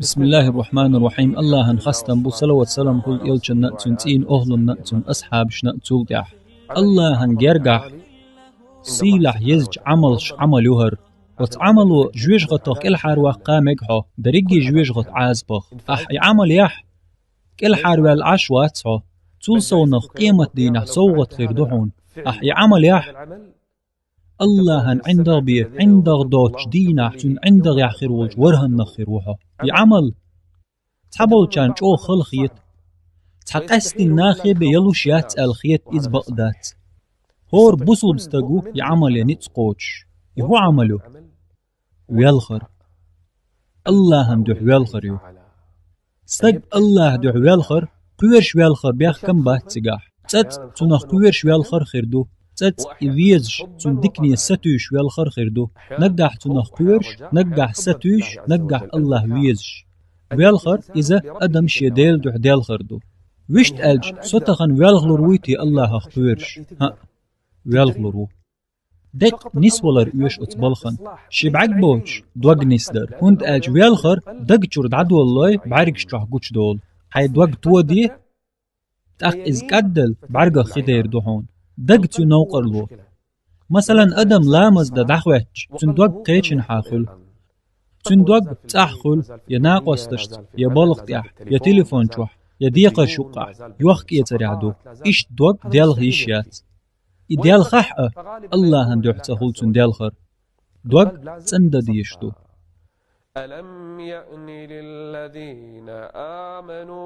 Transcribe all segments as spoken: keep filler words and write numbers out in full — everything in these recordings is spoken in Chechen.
بسم الله الرحمن الرحيم. Аллахьан хастам бу, салават-салам хуьлда элчанна а, цуьнан цӀийнан охӀлунна а, цуьнан асхьабашна а цул тӀаьхьа. Аллахьан гергахь сийлахь езачу Ӏамалш Ӏамал ю хӀара. Оцу Ӏамало жоьжахатах кӀелхьарваккха мега хьо, дерриге жоьжахатан Ӏазапах. Ахь и Ӏамал яхь, кӀелхьарваьлла Ӏаш вац хьо. Цул совнах къематдийнахь совгӀат хир ду хьуна. Ахь и Ӏамал яхь, Аллахьан ӀиндагӀ бен, ӀиндагӀ доцучу дийнахь цуьнан ӀиндагӀехь хир волчу ворхӀаннах хир ву хьо. И Ӏамал цхьаболчарна чӀогӀа хала хета. Цхьа къаьсттина нахе бен ялуш яц аьлла хета иза, бакъ дац. ХӀора бусулба стаг ву и Ӏамале ницкъ кхочуш. И хӀун Ӏамал ю? Велхар. Аллахьан дуьхьа велхар ю. Стаг Аллахьан дуьхьа велхар, кхоьруш велхар бехкам бац цигахь. ЦӀацӀа цунах кхоьруш велхар хир ду. ЦӀацӀа и везаш, цуьнан дикане сатуьйсуш велхар хир ду. Наггахь цунах кхоьруш, наггахь сатуьйсуш, наггахь Аллахь везаш. Велхар иза адам шен Делан дуьхьа делхар ду. Вуьшта аьлча, со тахана велхалур вуй те Аллахьах кхоьруш? ХӀаъ, велхалур ву. Деккъа нисвалар оьшу оцу балхана. Ши бӀаьрг боцуш, дог нисдар. ХӀунда аьлча велхар даг чуьра дӀадолалой, бӀаьргаш чохь гучудолу. Хьайн дог тоде, тӀаккха иза кӀадделла, бӀаьргах хи дер ду хьуна. Даг цуьнан новкъарло. Масалан, адам ламаз дан дӀахӀоьттича, цуьнан дог кхечанхьа хуьлу. Цуьнан дог цӀахь хуьлу, я накъосташца, я балха тӀехь, я телефон чохь, я декхарш юккъехь, йохк-эцарехь ду. Иштта дог делха йиш яц. И делхахь а, Аллахьан дуьхьа ца хуьлу цуьнан делхар. Дог цӀандан дезаш ду. ألم يأن للذين آمنوا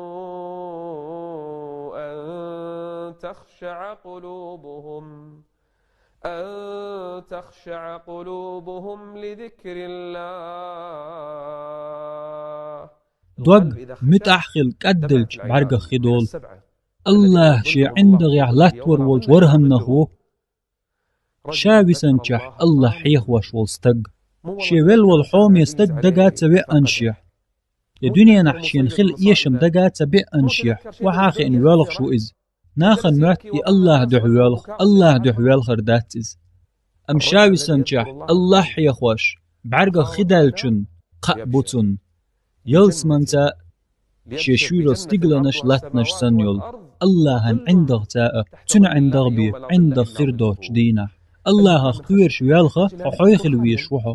أن تخشع قلوبهم أن تخشع قلوبهم لذكر الله. Дог муьтӀахь хилла кӀадделча бӀаьргах хи долу. Аллахь шен ӀиндагӀехь латтор волчу ворхӀаннах ву. Ша висанчехь Аллахь хьехош волу стаг. Шен велла волу хьоме стаг дага ца веанашехь, я дуьненахь шена хила эшам дага ца беанашехь, охьа а хиъна воьлхуш ву иза. Нахана моьтту и Аллахьан дуьхьа воьлху, Аллахьан дуьхьа велхар дац иза. Амма ша висанчехь Аллахь хьехош, бӀаьргах хи даьллачунна кхаъ бу цунна. Ялсаманца а, шен шуьйралла стигланаш, латтанаш санна йолу, Аллахьан ӀиндагӀца а, цуьнан ӀиндагӀ бен, ӀиндагӀ хир доцучу дийнахь. Аллахьах кхоьруш велха, хьо хьой хила везаш ву хьо.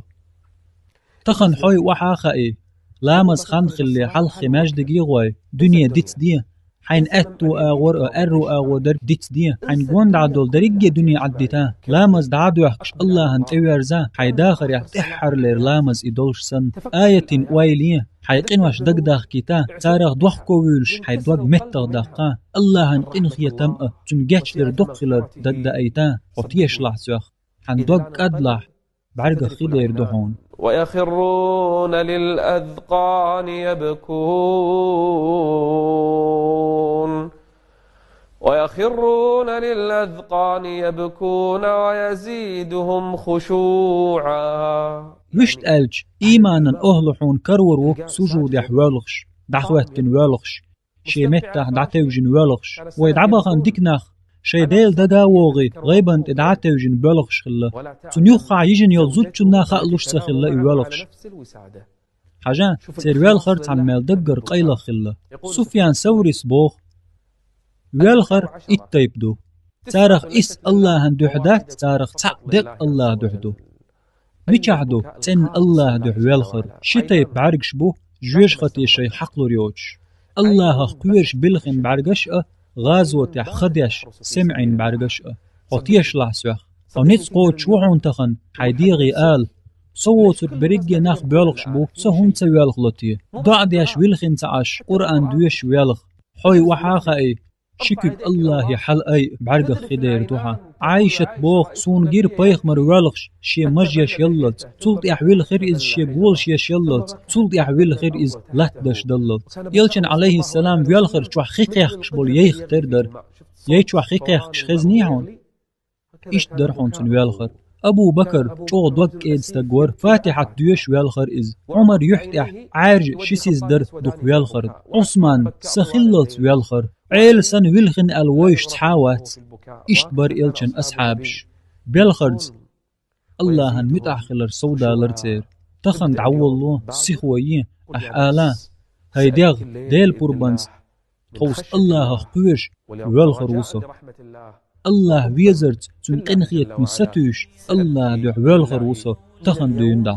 Тахана хьой охьа а хаий, ламаз хан хилале хьалххе маьждиге а гӀой, дуьне дицде, хьайна аьтту агӀор а, аьрру агӀо дерг дицде, хьайна гонахь долу дерриге дуьне Ӏаддита, ламаз дӀа а доьхкуш, Аллахьан тӀе верза, хьайн дахарехь тӀаьххьарлера ламаз и долуш санна, аятийн ойла е, хьайн къинош дагадахкийта, царах дохко вуьйлуш, хьайн дог меттах даккха, Аллахьан къинхетам а, цуьнан гечдар дукха хилар дагдаайта, хьо тешалахь соьх, хьан дог кӀадлахь, бӀаьргах хи дер ду хьуна. ويخرون للأذقان يبكون. ويخرون للأذقان يبكون ويزيدهم خشوعا. Вуьшта аьлча, ийманан охӀла хьуна карор ву сужудехь воьлхуш, дӀахӀоьттина воьлхуш, шен меттахь дӀатевжина воьлхуш. Вай дӀабахана дика нах, шайн Дела дага а вогӀий, гӀайбан тӀе дӀа а тевжина боьлхуш хилла. Цунна юххехь йижина йолу зудчунна а хаалуш ца хилла и воьлхуш. Хьажа, церан велхар цхьамма мел даггара къайлаха хилла. Суфьян Саврис боху: велхар итт тайпа ду. Царах исс Аллахьан дуьхьа дац, царах цхьаъ деккъа Аллахьан дуьхьа ду. Мичахь ду цӀена Аллахьан дуьхьа велхар? Ши тайпа бӀаьргаш бу жоьжахате шайх хьакхалур йоцуш. Аллахьах кхоьруш билхина бӀаьргаш а, гӀазотехь ха деш, сема Ӏийна бӀаьргаш а. Хьо тешалахь соьх. Хьо ницкъ кхочуш ву хьуна тахана, хьайн дегӀе ала: со воцург берриге нах боьлхуш бу, со хӀунда ца воьлхало те? ДоӀа деш вилхина ца Ӏаш, Къуръан доьшуш велха. Хьой охьа а хаий, ши куьг Аллахье хьала айа, бӀаьргах хи дер ду хьан. Ӏайшат боху: суна гира пайхамар воьлхуш, шен маж еш яллалц, цул тӀаьхьа вилхира иза шен голаш еш яллалц, цул тӀаьхьа вилхира иза латтадеш даллалц. Элчан, Ӏалайхиссалам, воьлхар чохь хи кхехкаш болу яйх тера дара. Яй чохь хи кхехкаш хезнехьа хьуна? Иштта дара хьуна цуьнан велхар. Абу Бакар чӀогӀа дог кӀеда стаг вара, Фатихьат доьшуш велхар иза. Ӏумар юьхь тӀехь Ӏаьржа ши сиз дара дукха велхар. Ӏусман са хиллалц велхар. Ӏела санна вилхина аьлла вовшаш цхьа а вац. Иштта бара элчан асхьабаш. Белхарца Аллахьан муьтӀахь хилар совдалара церан. Тахана дӀаволало, сихо е, ахь ала: тхай дегӀ Дела пурбанца тховса Аллахах кхоьруш воьлхур ву со. Аллах везарца, цуьнан къинхетамца сатуьйсуш, Аллаха дуьхьа воьлхур ву со тахана дуьйна дӀа.